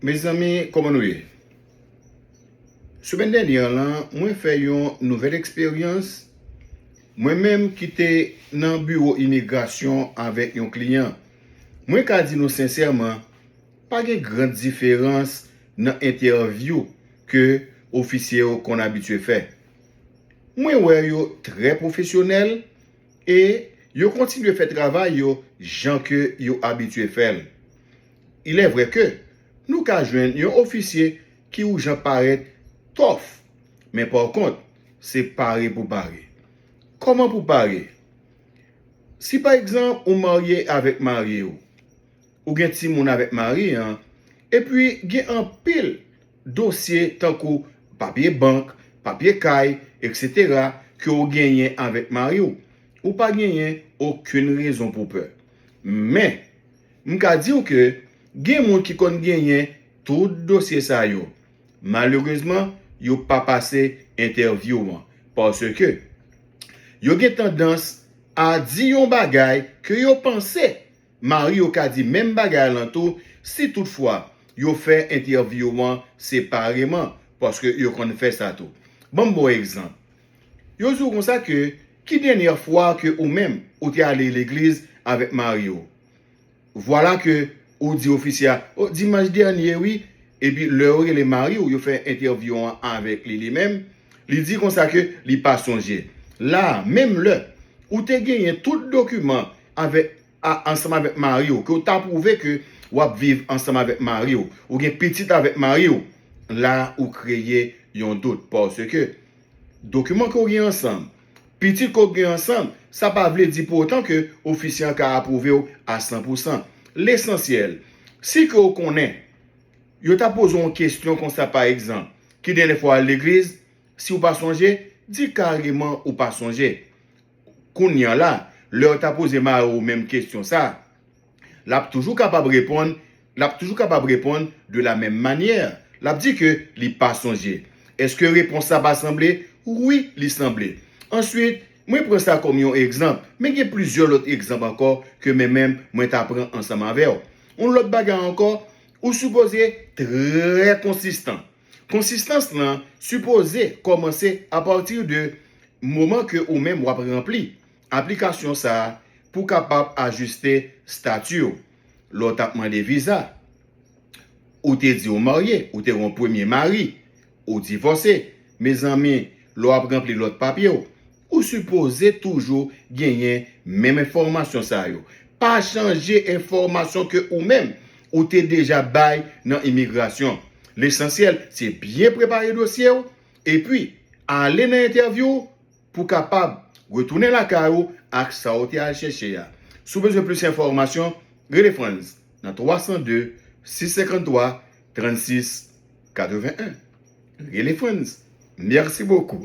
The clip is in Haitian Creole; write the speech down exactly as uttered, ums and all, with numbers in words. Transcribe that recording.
Mezanmi, kòman nou ye? Semèn dènyè lan, mwen fè yon nouvèl eksperyans. Mwen menm ki te nan biwo imigrasyon avèk yon kliyan, mwen ka di nou sensèman, pa gen gran diferans nan entèvyou ke ofisye yo konn abitye fè. Mwen wè yo trè pwofesyonèl e yo kontinye fè travay yo jan ke yo abitye fè l. Il est vrai que nou ka jwenn yon ofisye ki ou jan parèt tòf, men pa kont, se pare pou pare. Kòman pou pare? Si pa egzanp ou marye avèk mari w, ou gen timoun avèk mari an, epi gen anpil dosye tankou papye bank, papye kay, etsetera ke w genyen avèk mari w, ou pa genyen okenn rezon pou pè. Men, m ka di w ke gen moun ki konn genyen tout dosye sa yo. Malerezman, yo pa pase entèvyou an, paske yo gen tandans a di yon bagay ke yo panse mari yo ka di menm bagay lan tou, si toutfwa yo fè entèvyou an separeman, paske yo konn fè sa tou. Ban m ba w egzanp. Yo di w konsa ke, ki dènyè fwa ke ou menm ou te ale legliz avèk mari w? Vwala ke ou di ofisye a, o, dimanch dènye wi, epi lè yo rele mari w, yo fè entèvyou an avèk li li menm, li di konsa ke li pa sonje. La, menm lè ou te genyen tout dokiman avèk, a, ansanm avèk mari w, ke w ta pwouve ke w ap viv ansanm avèk mari w, ou gen pitit avèk mari w, la ou kreye yon dout, paske dokiman ke w gen ansanm, pitit ke w gen ansanm, sa pa vle di pou otan ke ofisye an ka apwouve w a san pou san. Lesansyèl, si ke w konnen yo ta poze w yon kesyon konsa, pa egzanp, ki dènyè fwa w al legliz, si w pa sonje, di kareman ou pa sonje. Kounye a la, lè yo ta poze mari w menm kesyon sa, l ap toujou kapab reponn, l ap toujou kapab reponn de la menm manyè. L ap di ke li pa sonje. Èske repons sa pa sanble? Wi, li sanble. Answit, mwen pran sa kòm yon egzanp, men gen plizyè lòt egzanp ankò ke mwen menm mwen ta pran ansanm avè w. Yon lòt bagay ankò, ou sipoze trè konsistan. Konsistans lan sipoze kòmanse apati de moman ke ou menm w ap ranpli aplikasyon sa a pou kapab ajiste stati w. Lè w t ap mande viza, ou te di w marye, ou te gen yon premye mari, ou divòse. Mezanmi, lè w ap ranpli lòt papye w, ou sipoze toujou genyen menm enfòmasyon sa yo. Pa chanje enfòmasyon ke ou menm ou te deja bay nan imigrasyon. Lesansyèl, se byen prepare dosye w, epi ale nan entèvyou w pou kapab retounen lakay ou ak sa w te al chèche a. Si w bezwen plis enfòmasyon, rele Frantz nan twa san de, sis senkanntwa, trannsis katrevenn. Rele Frantz. Mèsi bokou.